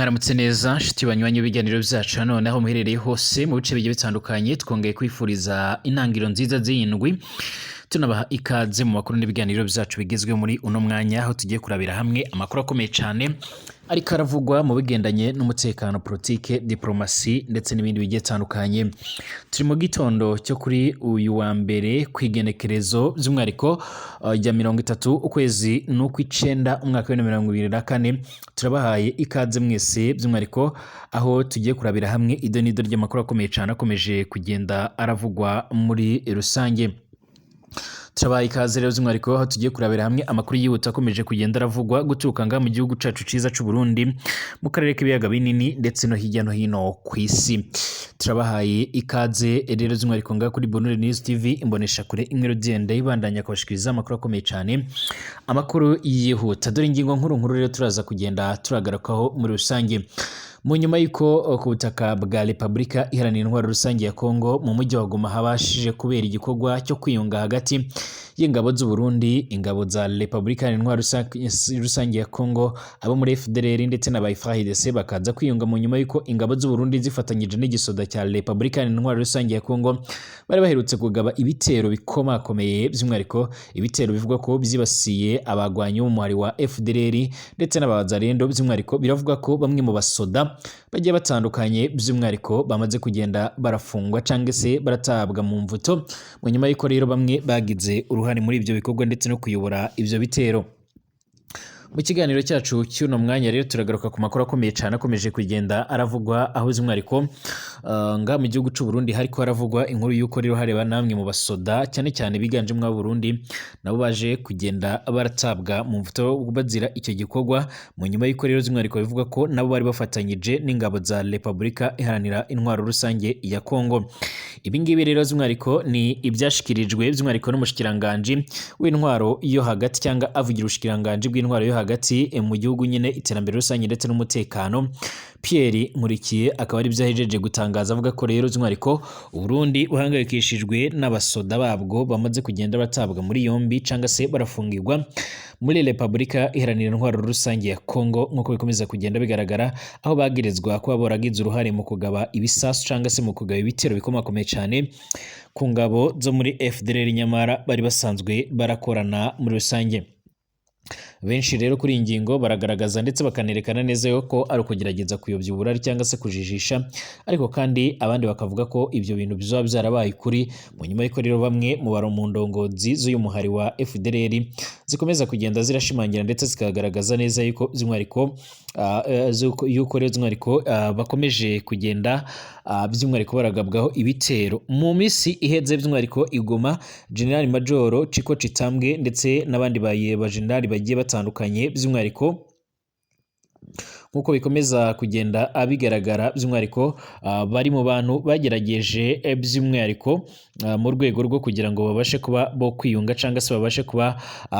Mwaramutse neza nshuti banywanyi b'ibiganiro byacu, none aho muherereye hose mu bice bigiye bitandukanye, twongeye kwifuriza intangiriro nziza z'indwi, tunabaha ikaze mu makuru n'ibiganiro byacu bigezweho muri uno mwanya, aho tugiye kurabira hamwe amakuru akomeye cyane ariko aravugwa mu bigendanye n'umutekano, politike, diplomasi ndetse n'ibindi bigiye bitandukanye. Turi mu gitondo cyo kuri uyu wa mbere ku igenekerezo by'umwihariko rya 30 ukwezi n'ukw'icenda umwaka wa 2024. Turabahaye ikaze mwese, by'umwihariko aho tugiye kurabira hamwe ido n'ido ry'amakuru akomeye cyane akomeje kugenda aravugwa muri rusange. Turabaye ikaze rero by'umwihariko aho tugiye kurabira hamwe amakuru yihuta akomeje kugenda aravugwa guturuka ngaha mu gihugu cacu ciza c'u Burundi, mu karere k'ibiyaga binini ndetse no hirya no hino ku isi. Turabahaye ikaze rero by'umwihariko ngaha kuri Bonheur News TV, imbonesha kure imwe rugenda ibandanya kubashikiriza amakuru akomeye cyane, amakuru yihuta. Dore ingingo nkuru nkuru rero turaza kugenda turagarukaho muri rusange. Mu nyuma y'uko ku butaka bwa Repubulika Iharanira Intwaro Rusange ya Kongo mu mujyi wa Goma habashije kubera igikorwa cyo kwiyunga hagati y'ingabo z'u Burundi, ingabo za Repubulika Iharanira Intwaro Rusange ya Kongo, abo muri FDLR ndetse na ba FARDC bakaza kwiyunga, mu nyuma y'uko ingabo z'u Burundi zifatanyije n'igisoda cya Repubulika Iharanira Intwaro Rusange ya Kongo bari baherutse kugaba ibitero bikomakomeye, by'umwihariko ibitero bivugwa ko byibasiye abagwanyi b'umuhari wa FDLR ndetse n'abazarendo. By'umwihariko biravuga ko bamwe mu basoda bagiye batandukanye by'umwihariko bamaze kugenda barafungwa cyangwa se baratabwa mu mvuto, mu nyuma y'uko rero bamwe bagize uruhare muri ibyo bikorwa ndetse no kuyobora ibyo bitero. Mu kiganiro cyacu cy'uno mwanya rero turagaruka ku makuru akomeye cyane akomeje kugenda aravugwa, aho by'umwihariko nga mu gihugu cy'u Burundi hariko haravugwa inkuru y'uko rero hareba namwe mu basoda, cyane cyane biganjemo abo Burundi, nabo baje kugenda baratabwa mu mvuto bazira icyo gikorwa, mu nyuma y'uko rero by'umwihariko bivuga ko nabo bari bafatanyije n'ingabo za Repubulika Iharanira Intwaro Rusange ya Kongo. Ibi ngibi rero by'umwihariko ni ibyashikirijwe by'umwihariko n'umushikiranganji w'intwaro yo hagati, cyangwa avugira ubushikiranganji bw'intwaro yo hagati mu gihugu nyine, iterambere rusange ndetse n'umutekano, Pierre Nkurikiye, akaba ari byo ahejeje gutangaza, avuga ko rero by'umwihariko Uburundi buhangayikishijwe n'abasoda babwo bamaze kugenda batabwa muri yombi cyangwa se barafungirwa muri Repubulika Iharanira Intwaro Rusange ya Kongo, nk'uko bikomeza kugenda bigaragara, aho bagirizwa kuba baragize uruhare mu kugaba ibisasu cyangwa se mu kugaba ibitero bikomakomeye cyane ku ngabo zo muri FDLR, nyamara bari basanzwe barakorana muri rusange. Benshi rero kuri iyi ngingo baragaragaza ndetse bakanerekana neza yuko ari ukugerageza kuyobya uburari cyangwa se kujijisha, ariko kandi abandi bakavuga ko ibyo bintu bizaba byarabaye ukuri, mu nyuma y'uko rero bamwe mu baro mu ndongozi z'uyu muhari wa FDLR zikomeza kugenda zirashimangira ndetse zikagaragaza neza yuko by'umwihariko yuko rero by'umwihariko bakomeje kugenda by'umwihariko baragabwaho ibitero. Mu minsi iheze by'umwihariko i Goma, General Major Chiko Chitambwe ndetse n'abandi ba general bagiye batandukanye, by'umwihariko nk'uko bikomeza kugenda bigaragara, by'umwihariko bari mu bantu bagerageje by'umwihariko mu rwego rwo kugira ngo babashe kuba bo kwiyunga cyangwa se babashe kuba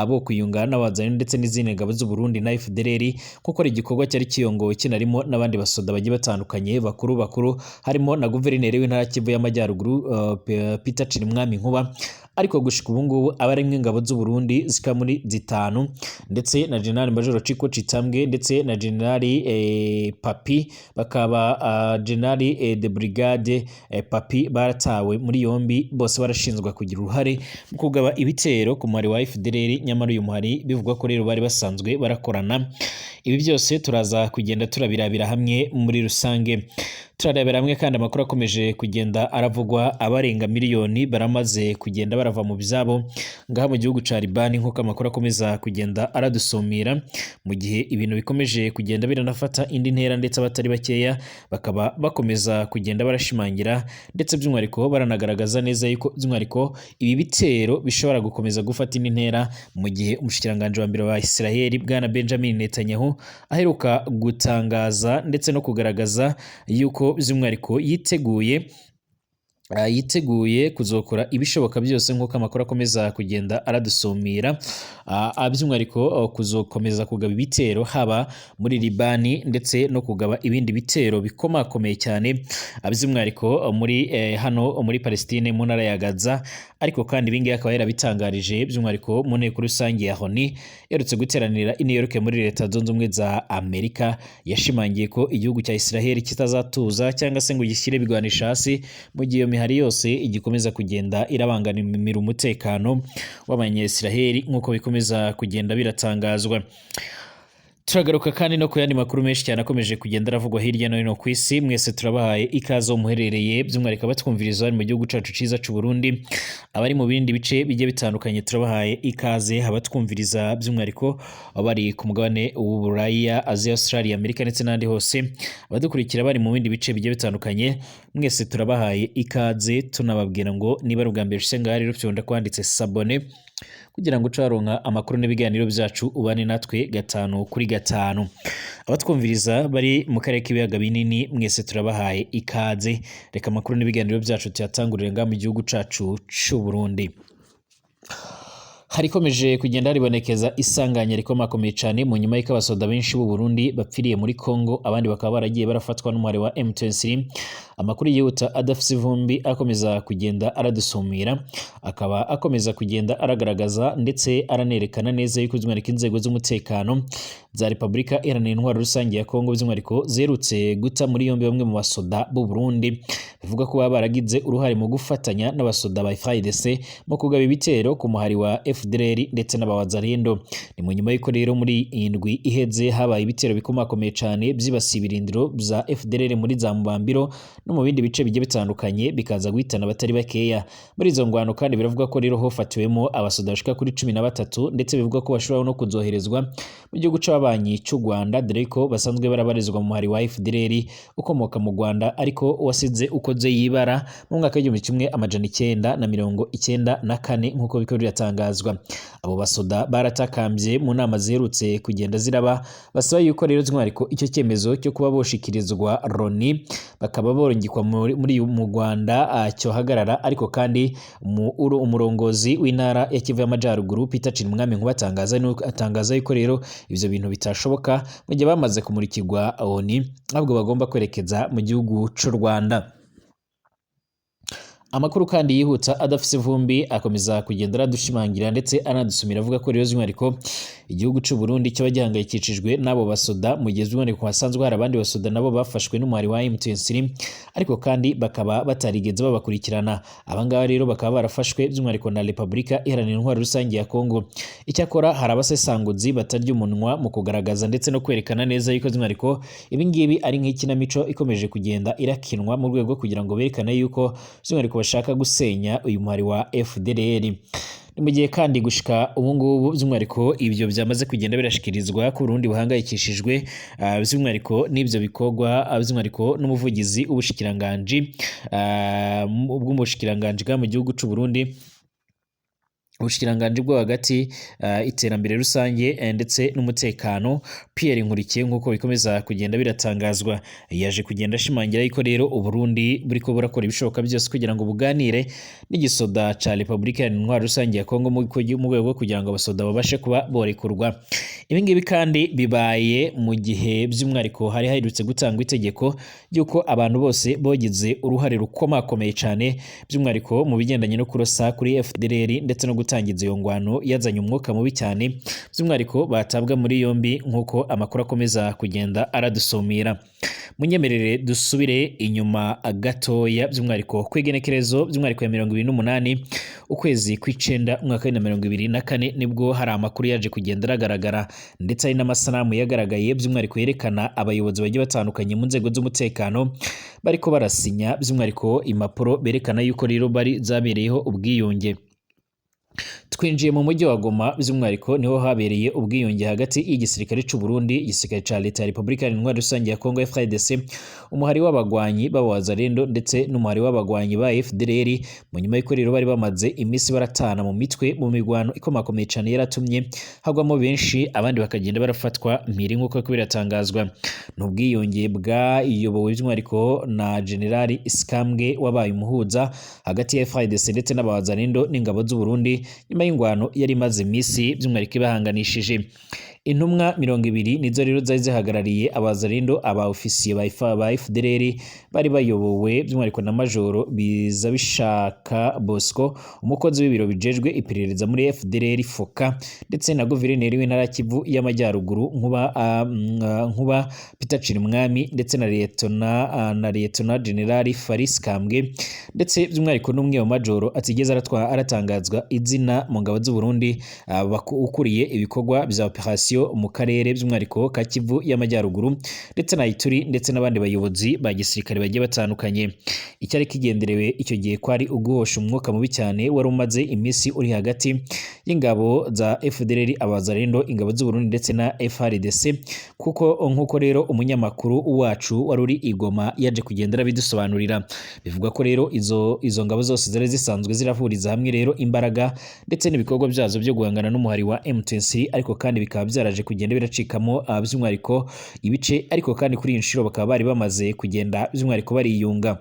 bo kwiyunga n'abazanye ndetse n'izindi ngabo z'u Burundi na FDLR, kuko ari igikorwa cyari kiyongowe kinarimo n'abandi basoda bagiye batandukanye bakuru bakuru, harimo na guverineri w'intara Kivu y'Amajyaruguru, Peter Cirimwami Nkuba. Ariko gushika ubu ngubu abarimwe ingabo z'u Burundi zika muri zitanu ndetse na General Major Chiko Chitambwe ndetse na General Papi, bakaba General de Brigade Papi, baratawe muri yombi, bose barashinzwa kugira uruhare mu kugaba ibitero ku muhari wa FDLR, nyamara uyu muhari bivugwa ko rero bari basanzwe barakorana. Ibi byose turaza kugenda turabirabira hamwe muri rusange. Turarebera hamwe kandi amakuru akomeje kugenda aravugwa, abarenga miliyoni baramaze kugenda barava mu byabo ngaha mu gihugu ca Libani, nk'uko amakuru akomeza kugenda aradusumira, mu gihe ibintu bikomeje kugenda biranafata indi ntera, ndetse abatari bakeya bakaba bakomeza kugenda barashimangira ndetse by'umwihariko baranagaragaza neza yuko by'umwihariko ibi bitero bishobora gukomeza gufata indi ntera, mu gihe umushikiranganji wa mbere wa Israel, bwana Benjamin Netanyahu, aheruka gutangaza ndetse no kugaragaza yuko by'umwihariko yiteguye kuzokora ibishoboka byose, nk'uko amakuru akomeza kugenda aradusumira, by'umwihariko kuzokomeza kugaba ibitero haba muri Libani ndetse no kugaba ibindi bitero bikomakomeye cyane, by'umwihariko muri hano muri Palestine mu ntara ya Gaza. Ariko kandi ibingibi akaba yarabitangarije by'umwihariko mu nteko rusange ya ONU iherutse guteranira i New York muri Leta Zunze Ubumwe za Amerika. Yashimangiye ko igihugu cya Israel kitazatuza cyangwa se ngo gishyire ibigwanisho hasi mu gihe iyo mihari yose igikomeza kugenda irabangamira umutekano w'Abanyayisiraheli, nk'uko bikomeza kugenda biratangazwa. Turagaruka kandi no ku yandi makuru menshi cyane akomeje kugenda aravugwa hirya no hino ku isi. Mwese turabahaye ikaze aho muherereye, by'umwihariko abatwumviriza bari mu gihugu cyacu cyiza cy'u Burundi, abari mu bindi bice bigiye bitandukanye turabahaye ikaze, abatwumviriza by'umwihariko abari ku mugabane w'Uburaya, Aziya, Australia, Amerika ndetse n'ahandi hose, abadukurikira bari mu bindi bice bigiye bitandukanye, mwese turabahaye ikaze. Tunababwira ngo niba ari ubwa mbere ushyize ngaha rero, fyonda kwanditse s'abonner kugira ngo uce waronka amakuru n'ibiganiro byacu, ubane natwe gatanu kuri gatanu. Abatwumviriza bari mu karere k'ibiyaga binini, mwese turabahaye ikaze. Reka amakuru n'ibiganiro byacu tuyatangurire ngaha mu gihugu cacu c'u Burundi. Harikomeje kugenda haribonekeza isanganya rikomakomeye cyane mu nyuma y'uko abasoda benshi b'u Burundi bapfiriye muri Congo, abandi bakaba baragiye barafatwa n'umuhari wa M23. Amakuru yihuta adafise ivumbi akomeza kugenda aradusumira, akaba akomeza kugenda aragaragaza ndetse aranerekana neza yuko by'umwihariko inzego z'umutekano za Repubulika Iharanira Intwaro Rusange ya Congo by'umwihariko ziherutse guta muri yombi bamwe mu basoda b'u Burundi, bivuga ko baba baragize uruhare mu gufatanya n'abasoda ba FARDC mu kugaba ibitero ku muhari wa FDLR ndetse n'abawazalendo. Ni mu nyuma y'uko rero muri indwi iheze habaye ibitero bikomakomeye cyane byibasiye ibirindiro bya FDLR muri za Mubambiro no mu bindi bice bigiye bitandukanye, bikaza guhitana abatari bakeya. Muri izo ngwano kandi biravuga ko rero hofatiwemo abasoda bashika kuri 13, ndetse bivugwa ko bashobora no kuzoherezwa mu gihugu c'ababanyi c'u Rwanda, dore ko basanzwe barabarizwa mu muhari wa FDLR ukomoka mu Rwanda, ariko wasize ukoze yibara mu mwaka w'1994, nk'uko biko biratangazwa. Abo basoda baratakambye mu nama ziherutse kugenda ziraba, basaba yuko rero by'umwihariko icyo cyemezo cyo kuba boshikirizwa Loni bakaba borongikwa muri mu Rwanda cyohagarara. Ariko kandi umurongozi w'intara ya Kivu y'Amajyaruguru, Peter Cirimwami Nkuba, atangaza yuko rero ivyo bintu bitashoboka mu gihe bamaze kumurikirwa ONU, ahubwo bagomba kwerekeza mu gihugu c'u Rwanda. Amakuru kandi yihuta adafise ivumbi akomeza kugenda aradushimangira ndetse anadusumira avuga ko rero by'umwihariko igihugu c'u Burundi kiba gihangayikishijwe n'abo basoda, mu gihe by'umwihariko hasanzwe hari abandi basoda nabo bafashwe n'umuhari wa M23, ariko kandi bakaba batarigeze babakurikirana. Abangaba rero bakaba barafashwe by'umwihariko na Repubulika Iharanira Intwaro Rusange ya Congo. Icyakora hari abasesanguzi batarya umunwa mu kugaragaza ndetse no kwerekana neza yuko by'umwihariko ibi ngibi ari nk'ikinamico ikomeje kugenda irakinwa mu rwego kugira ngo berekane yuko by'umwihariko bashaka gusenya uyu muhari wa FDLR. Ni mu gihe kandi gushika ubu ngubu by'umwihariko ibyo byamaze kugenda birashikirizwa ko Burundi buhangayikishijwe by'umwihariko n'ibyo bikorwa, by'umwihariko n'umuvugizi w'ubushikiranganji bw'umushikiranganji bwa mu gihugu c'u Burundi, ubushikiranganji bwo hagati, iterambere rusange ndetse n'umutekano, Pierre Nkurikiye, nk'uko bikomeza kugenda biratangazwa, yaje kugenda ashimangira yuko rero Uburundi buriko burakora ibishoboka byose kugira ngo buganire n'igisoda ca Repubulika Iharanira Intwaro Rusange ya Kongo mu rwego rwo kugira ngo abasoda babashe kuba borekurwa. Ibi ngibi kandi bibaye mu gihe by'umwihariko hari haherutse gutangwa itegeko ry'uko abantu bose bogize uruhare rukomakomeye cyane by'umwihariko mu bigendanye no kurasa kuri FDLR ndetse no gutangiza iyo ngwano yazanye umwuka mubi cyane, by'umwihariko batabwa muri yombi, nk'uko amakuru akomeza kugenda aradusumira. Munyemerere dusubire inyuma gatoya, by'umwihariko ku igenekerezo by'umwihariko ya 28 ukwezi kw'icenda umwaka wa 2024, nibwo hari amakuru yaje kugenda aragaragara ndetse hari n'amasanamu yagaragaye by'umwihariko yerekana abayobozi bagiye batandukanye mu nzego z'umutekano bariko barasinya by'umwihariko impapuro berekana yuko rero bari zabereyeho ubwiyunge. Twinjiye mu mujyi wa Goma, by'umwihariko niho habereye ubwiyunge hagati y'igisirikare c'u Burundi, igisirikare ca Leta ya Repubulika Iharanira Intwaro Rusange ya Kongo FARDC, umuhari w'abagwanyi b'abawazalendo ndetse n'umuhari w'abagwanyi ba FDLR, mu nyuma y'uko rero bari bamaze iminsi baratana mu mitwe mu mirwano ikomakomeye cyane yaratumye hagwamo benshi, abandi bakagenda barafatwa mpiri, nk'uko biratangazwa. Ni ubwiyunge bwayobowe by'umwihariko na General Isikambwe wabaye umuhuza hagati ya FARDC ndetse n'abawazalendo n'ingabo z'u Burundi nyuma y'ingwano yari imaze iminsi by'umwihariko ibahanganishije. Intumwa 20 nizo rero zari zihagarariye abazarindo, aba ofisiye ba FDLR bari bayobowe by'umwihariko na Majoro Bizabishaka Bosco, umukozi w'ibiro bijejwe iperereza muri FDLR Foka, ndetse na guverineri w'intara ya Kivu y'Amajyaruguru Nkuba Peter Cirimwami, ndetse na Liyetona General Faris Kambwe, ndetse by'umwihariko n'umwe mu majoro atigeze aratangazwa izina mu ngabo z'u Burundi, ukuriye ibikorwa bya operation mu karere by'umwihariko ka Kivu y'Amajyaruguru ndetse na Ituri, ndetse n'abandi bayobozi ba gisirikare bagiye batandukanye. Icyari kigenderewe icyo gihe kwari uguhosha umwuka mubi cyane wari umaze iminsi uri hagati y'ingabo za FDLR, abazarendo, ingabo z'u Burundi ndetse na FARDC, kuko nk'uko rero umunyamakuru wacu wari uri i Goma yaje kugenda arabidusobanurira, bivuga ko rero izo ngabo zose zari zisanzwe zirahuriza hamwe rero imbaraga ndetse n'ibikorwa byazo byo guhangana n'umuhari wa M23, ariko kandi bikaba byaraje kugenda biracikamo by'umwihariko ibice, ariko kandi kuri iyi nshuro bakaba bari bamaze kugenda by'umwihariko bariyunga.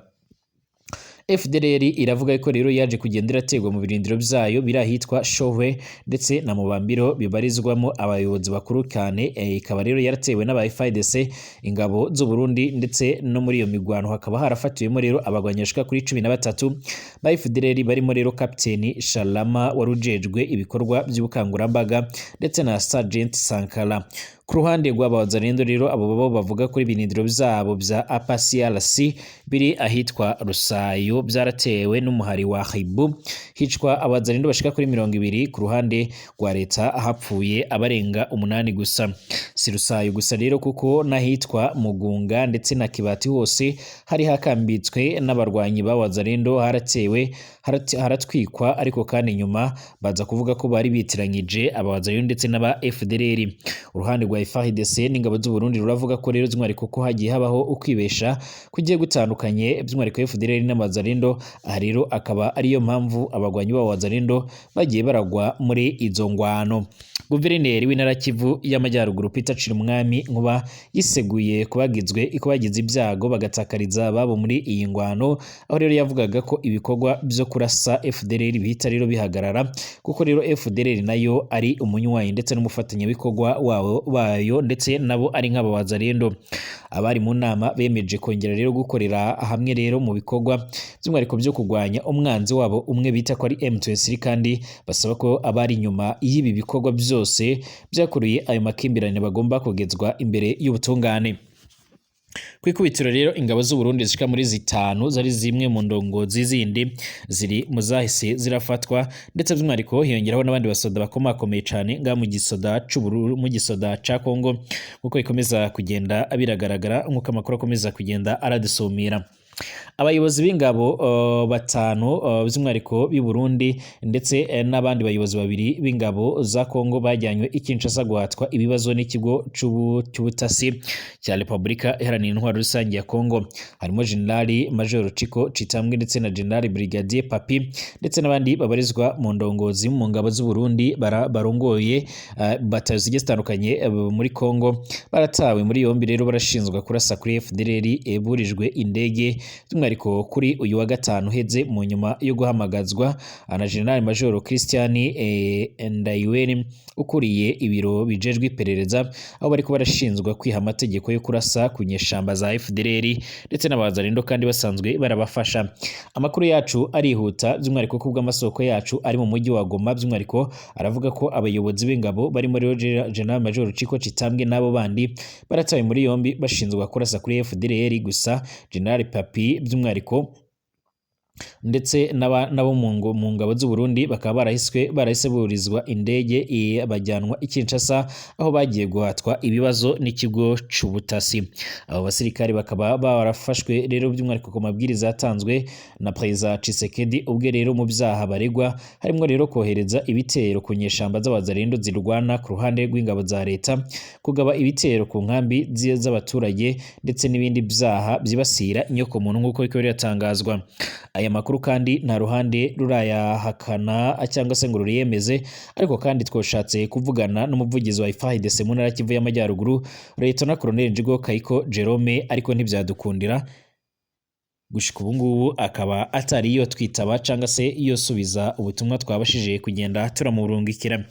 FDLR iravuga ko rero yaje kugenda irategwa mu birindiro byayo biri ahitwa Shohwe ndetse na Mubambiro, bibarizwamo abayobozi bakuru cyane, ikaba rero yaratewe n'aba FARDC, ingabo z'u Burundi, ndetse no muri iyo migwano hakaba harafatiwemo rero abagwanyi bashika kuri 13 ba FDLR, barimo rero Captain Shalama wari ujejwe ibikorwa by'ubukangurambaga ndetse na Sergeant Sankara. Ku ruhande rw'abazarendo rero, abo bo bavuga ko ibirindiro byabo bya APCRC biri ahitwa Rusayo byaratewe n'umuhari wa Hibu, hicwa abazarendo bashika kuri 20. Ku ruhande rwa leta hapfuye abarenga 8 gusa. Si Rusayo gusa rero, kuko n'ahitwa Mugunga ndetse na Kibati hose hari hakambitswe n'abarwanyi ba Wazalendo haratewe, haratwikwa, ariko kandi nyuma baza kuvuga ko bari bitiranyije aba Wazalendo ndetse n'aba FDLR. Uruhande rwa FARDC n'ingabo z'u Burundi ruravuga ko rero by'umwihariko ko hagiye habaho ukwibesha kugiye gutandukanye, by'umwihariko FDLR n'abazalendo. Aha rero akaba ariyo mpamvu abagwanyi ba Wazalendo bagiye baragwa muri izo ngwano. Guverineri w'intara Kivu y'Amajyaruguru Peter Cirimwami Nkuba yiseguye kubagizwe ibyago bagatakariza ababo muri iyi ngwano, aho rero yavugaga ko ibikorwa byo kurasa FDLR bihita rero bihagarara, kuko rero FDLR nayo ari umunywanyi ndetse n'umufatanyabikorwa wabo bayo, ndetse nabo ari nk'abawazalendo. Abari mu nama bemeje kongera rero gukorera hamwe rero mu bikorwa by'umwihariko byo kurwanya umwanzi wabo umwe bita ko ari M23, kandi basaba ko abari inyuma y'ibi bikorwa byose byakuruye ayo makimbirane bagomba kugezwa imbere y'ubutungane. Ku ikubitiro rero ingabo z'u Burundi zishika muri 5 zari zimwe mu ndongozi zindi ziri mu zahise zirafatwa, ndetse by'umwihariko hiyongeraho n'abandi basoda bakomakomeye cyane ngaha mu gisoda c'u Burundi, mu gisoda ca Kongo, nkuko bikomeza kugenda biragaragara, nkuko amakuru akomeza kugenda aradusumira. Abayobozi b'ingabo 5 by'umwihariko b'i Burundi ndetse n'abandi bayobozi 2 b'ingabo za Kongo bajyanywe i Kinshasa guhatwa ibibazo n'ikigo cy'ubutasi cya Repubulika Iharanira Intwaro Rusange ya Kongo. Harimo General Major Chiko Chitambwe ndetse na General Brigadier Papi, ndetse n'abandi babarizwa mu ndongozi mu ngabo z'u Burundi barongoye batayo zigiye zitandukanye muri Kongo. Baratawe muri yombi rero barashinzwa kurasa kuri FDLR burijwe indege, by'umwihariko kuri uyu wa gatanu uheze, mu nyuma yo guhamagazwa na General Major Christian Ndayiweni ukuriye ibiro bijejwe iperereza, aho bariko barashinzwa kwiha amategeko yo kurasa ku nyeshamba za FDLR ndetse n'abazarendo kandi basanzwe barabafasha. Amakuru yacu arihuta, by'umwihariko ko bw'amasoko yacu ari mu mujyi wa Goma, by'umwihariko aravuga ko abayobozi b'ingabo barimo rero General Major Chiko Chitambwe n'abo bandi baratawe muri yombi bashinzwa kurasa kuri FDLR. Gusa General Papi by'umwihariko ndetse n'abo mu ngabo z'u Burundi bakaba barahise burizwa indege bajyanwa i Kinshasa, aho bagiye guhatwa ibibazo n'ikigo c'ubutasi. Abo basirikari bakaba barafashwe rero by'umwihariko ku mabwiriza yatanzwe na Perezida Tshisekedi ubwe. Rero mu byaha baregwa harimo rero kohereza ibitero ku nyeshamba z'abazarendo zirwana ku ruhande rw'ingabo za leta, kugaba ibitero ku nkambi z'abaturage, ndetse n'ibindi byaha byibasira inyokomuntu, nk'uko bikaba biratangazwa. Aya makuru kandi nta ruhande rurayahakana cyangwa se ngo ruriyemeze, ariko kandi twashatse kuvugana n'umuvugizi wa FARDC mu ntara Kivu y'Amajyaruguru, Lieutenant Colonel Njigo Kayiko Jerome, ariko ntibyadukundira. Gushika ubu ngubu akaba atari yo twitaba cyangwa se yosubiza ubutumwa twabashije kugenda turamurungikira.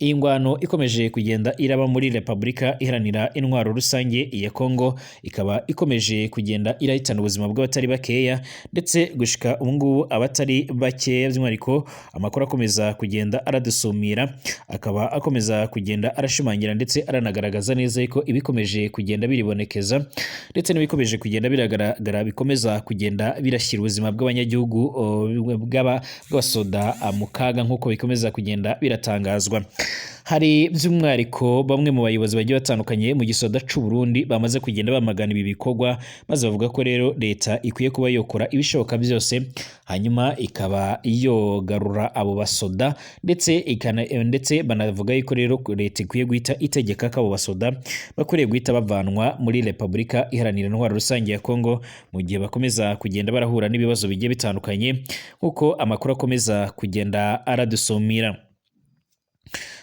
Iyi ngwano ikomeje kugenda iraba muri Repubulika Iharanira Intwaro Rusange ya Kongo ikaba ikomeje kugenda irahitana ubuzima bw'abatari bakeya, ndetse gushika ubu ngubu abatari bakeya, by'umwihariko amakuru akomeza kugenda aradusumira akaba akomeza kugenda arashimangira ndetse aranagaragaza neza ko ibikomeje kugenda biribonekeza ndetse n'ibikomeje kugenda biragaragara bikomeza kugenda birashyira ubuzima bw'abanyagihugu bw'abasoda mu kaga, nk'uko bikomeza kugenda biratangazwa. Hari by'umwihariko bamwe mu bayobozi bagiye batandukanye mu gisoda c'u Burundi bamaze kugenda bamagana ibi bikorwa, maze bavuga ko rero leta ikwiye kuba yokora ibishoboka byose hanyuma ikaba yogarura abo basoda, ndetse banavuga yuko rero leta ikwiye guhita itegeka ko abo basoda bakwiriye guhita bavanwa muri Repubulika Iharanira Intwaro Rusange ya Kongo mu gihe bakomeza kugenda barahura n'ibibazo bigiye bitandukanye, nk'uko amakuru akomeza kugenda aradusumira.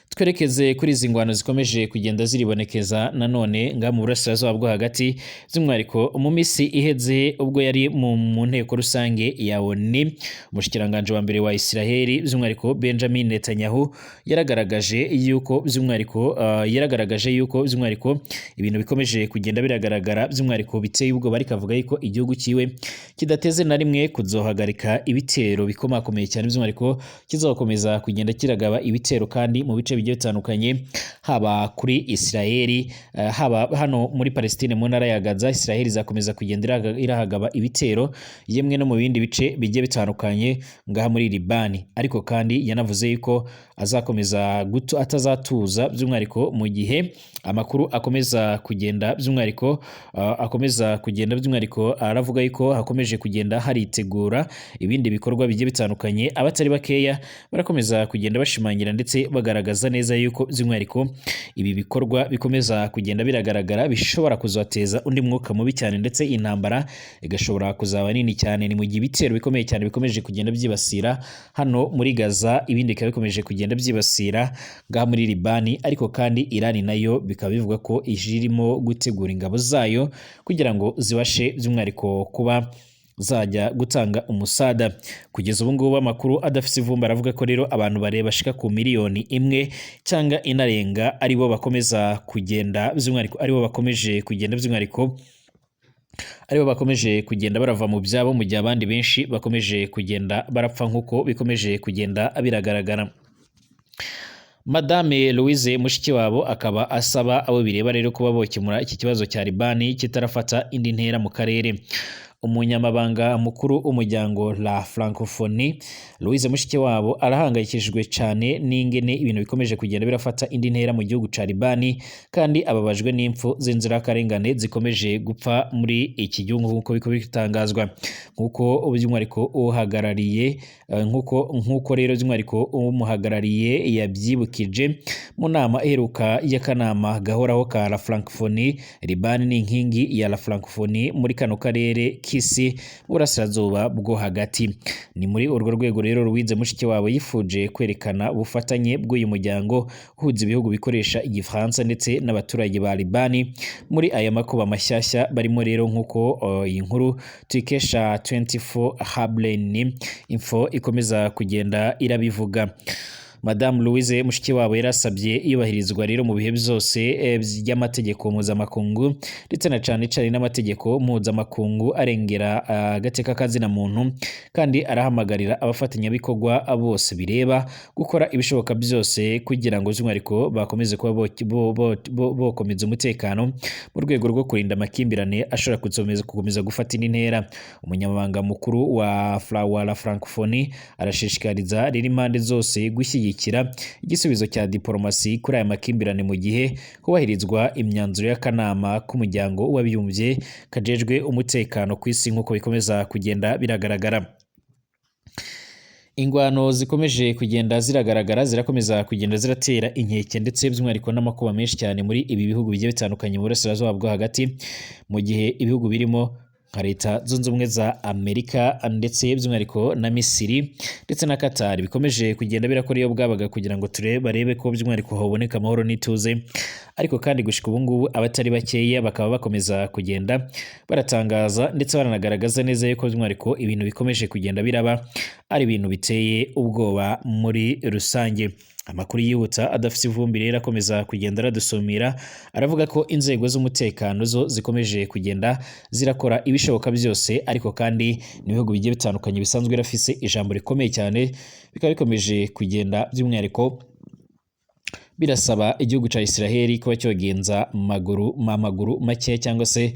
Twerekeze kuri izi ngwano zikomeje kugenda ziribonekeza nanone nga mu burasirazuba bwo hagati, by'umwihariko mu minsi iheze ubwo yari mu nteko rusange ya ONU, umushikiranganji wa mbere wa Israel by'umwihariko Benjamin Netanyahu yaragaragaje yuko by'umwihariko ibintu bikomeje kugenda biragaragara by'umwihariko biteye ubwoba, ariko avuga yuko igihugu kiwe kidateze na rimwe kuzohagarika ibitero bikomakomeye cyane, by'umwihariko kizakomeza kugenda kiragaba ibitero kandi mu bice bigiye bitandukanye, haba kuri Israeli, haba hano muri Palestine mu ntara ya Gaza. Israel izakomeza kugenda irahagaba ibitero, yemwe no mu bindi bice bigiye bitandukanye ngaha muri Libani. Ariko kandi yanavuze yuko azakomeza atazatuza by'umwihariko mu gihe amakuru akomeza kugenda by'umwihariko akomeza kugenda by'umwihariko aravuga yuko hakomeje kugenda haritegura ibindi bikorwa bigiye bitandukanye. Abatari bakeya barakomeza kugenda bashimangira ndetse bagaragaza neza yuko by'umwihariko ibi bikorwa bikomeza kugenda biragaragara bishobora kuzateza undi mwuka mubi cyane, ndetse intambara igashobora kuzaba nini cyane. Ni mu gihe ibitero bikomeye cyane bikomeje kugenda byibasira hano muri Gaza, ibindi bikaba bikomeje kugenda byibasira ngaha muri Libani. Ariko kandi Iran nayo bikaba bivuga ko irimo gutegura ingabo zayo kugira ngo zibashe by'umwihariko kuba zajya gutanga umusada. Kugeza ubu ngubu amakuru adafite ivumbi aravuga ko rero abantu bareba bashika ku 1 miliyoni cyangwa inarenga aribo bakomeza kugenda by'umwihariko aribo bakomeje kugenda by'umwihariko aribo bakomeje kugenda barava mu byabo, mu gihe abandi benshi bakomeje kugenda barapfa nk'uko bikomeje kugenda biragaragara. Madame Louise Mushikiwabo akaba asaba abo bireba rero kuba bokemura iki kibazo cya Libani kitarafata indi ntera mu karere. Umunyamabanga mukuru w'umuryango La Francophonie Louise Mushikiwabo arahangayikishijwe cyane n'ingene ibintu bikomeje kugenda birafata indi ntera mu gihugu ca Libani, kandi ababajwe n'impfu z'inzirakarengane zikomeje gupfa muri iki gihugu nk'uko biko bitangazwa, nk'uko by'umwihariko uhagarariye nk'uko rero by'umwihariko umuhagarariye yabyibukije mu nama iheruka y'akanama gahoraho ka La Francophonie. Libani ni inkingi ya La Francophonie muri kano karere k'isi burasirazuba bwo hagati. Ni muri urwo rwego rero Louise Mushikiwabo yifuje kwerekana ubufatanye bw'uyu muryango uhuza ibihugu bikoresha igifaransa ndetse n'abaturage ba Libani muri aya makuba mashyashya barimo rero, nk'uko iyi nkuru tuyikesha 24 Hablen Info ikomeza kugenda irabivuga. Madame Louise Mushikiwabo yarasabye iyubahirizwa rero mu bihe byose by'amategeko mpuzamakungu, ndetse na cane cane n'amategeko mpuzamakungu arengera agateka kazina muntu, kandi arahamagarira abafatanyabikorwa bose bireba gukora ibishoboka byose kugira ngo by'umwihariko bakomeze kuba bokomeza umutekano mu rwego rwo kurinda amakimbirane ashobora gukomeza gufata indi ntera. Umunyamabanga mukuru wa la Francophonie arashishikariza rero impande zose gushyigikira igisubizo cya diplomasi kuri aya makimbirane mu gihe hubahirizwa imyanzuro y'akanama k'umuryango w'abibumbye kajejwe umutekano ku isi, nk'uko bikomeza kugenda biragaragara. Ingwano zikomeje kugenda ziragaragara zirakomeza kugenda ziratera inkeke ndetse by'umwihariko n'amakuba menshi cyane muri ibi bihugu bigiye bitandukanye mu burasirazuba bwo hagati, mu gihe ibihugu birimo nka Leta Zunze Ubumwe za Amerika ndetse by'umwihariko na Misiri ndetse na Qatar bikomeje kugenda birakora iyo bwabaga kugira ngo turebe barebe ko by'umwihariko haboneka amahoro n'ituze. Ariko kandi gushika ubu ngubu abatari bakeya bakaba bakomeza kugenda baratangaza ndetse baranagaragaza neza yuko by'umwihariko ibintu bikomeje kugenda biraba ari ibintu biteye ubwoba muri rusange. Amakuru yihuta adafite ivumbi rero akomeza kugenda aradusumira, aravuga ko inzego z'umutekano zo zikomeje kugenda zirakora ibishoboka byose, ariko kandi n'ibihugu bigiye bitandukanye bisanzwe birafise ijambo rikomeye cyane bikaba bikomeje kugenda by'umwihariko birasaba igihugu cya Israel kuba cyogenza maguru make cyangwa se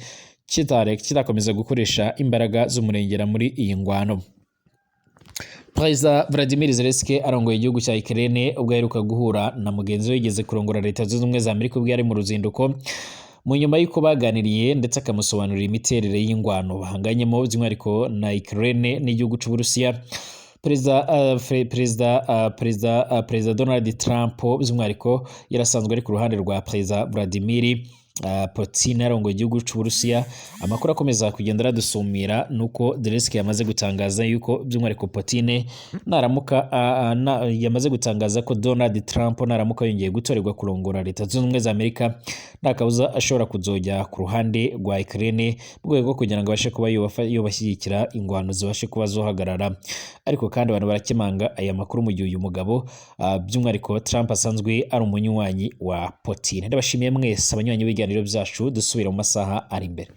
kitakomeza gukoresha imbaraga z'umurengera muri iyi ngwano. Perezida Vladimir Zelensky arongoye igihugu cya Ukraine ubwo aheruka guhura na mugenzi we yigeze kurongora Leta Zunze Ubumwe za Amerika ubwo yari mu ruzinduko, mu nyuma y'uko baganiriye ndetse akamusobanurira imiterere y'ingwano bahanganyemo by'umwihariko na Ukraine n'igihugu cy'Uburusiya. Perezida Donald Trump by'umwihariko yarasanzwe ari ku ruhande rwa Perezida Vladimir Putin arongoye igihugu cy'Uburusiya. Amakuru akomeza kugenda aradusumira nuko Zelensky yamaze gutangaza yuko by'umwihariko Putin naramuka yamaze gutangaza ko Donald Trump naramuka yongeye gutorerwa kurongora Leta Zunze Ubumwe za Amerika, nta kabuza ashobora kuzojya ku ruhande rwa Ukraine mu rwego rwo kugira ngo abashe kuba yobashyigikira, ingwano zibashe kuba zohagarara. Ariko kandi abantu barakemanga aya makuru mu gihe uyu mugabo by'umwihariko Trump asanzwe ari umunywanyi wa Putin. Ndabashimiye mwese abanywanyi b'ibiganiro byacu, dusubira mu masaha ari imbere.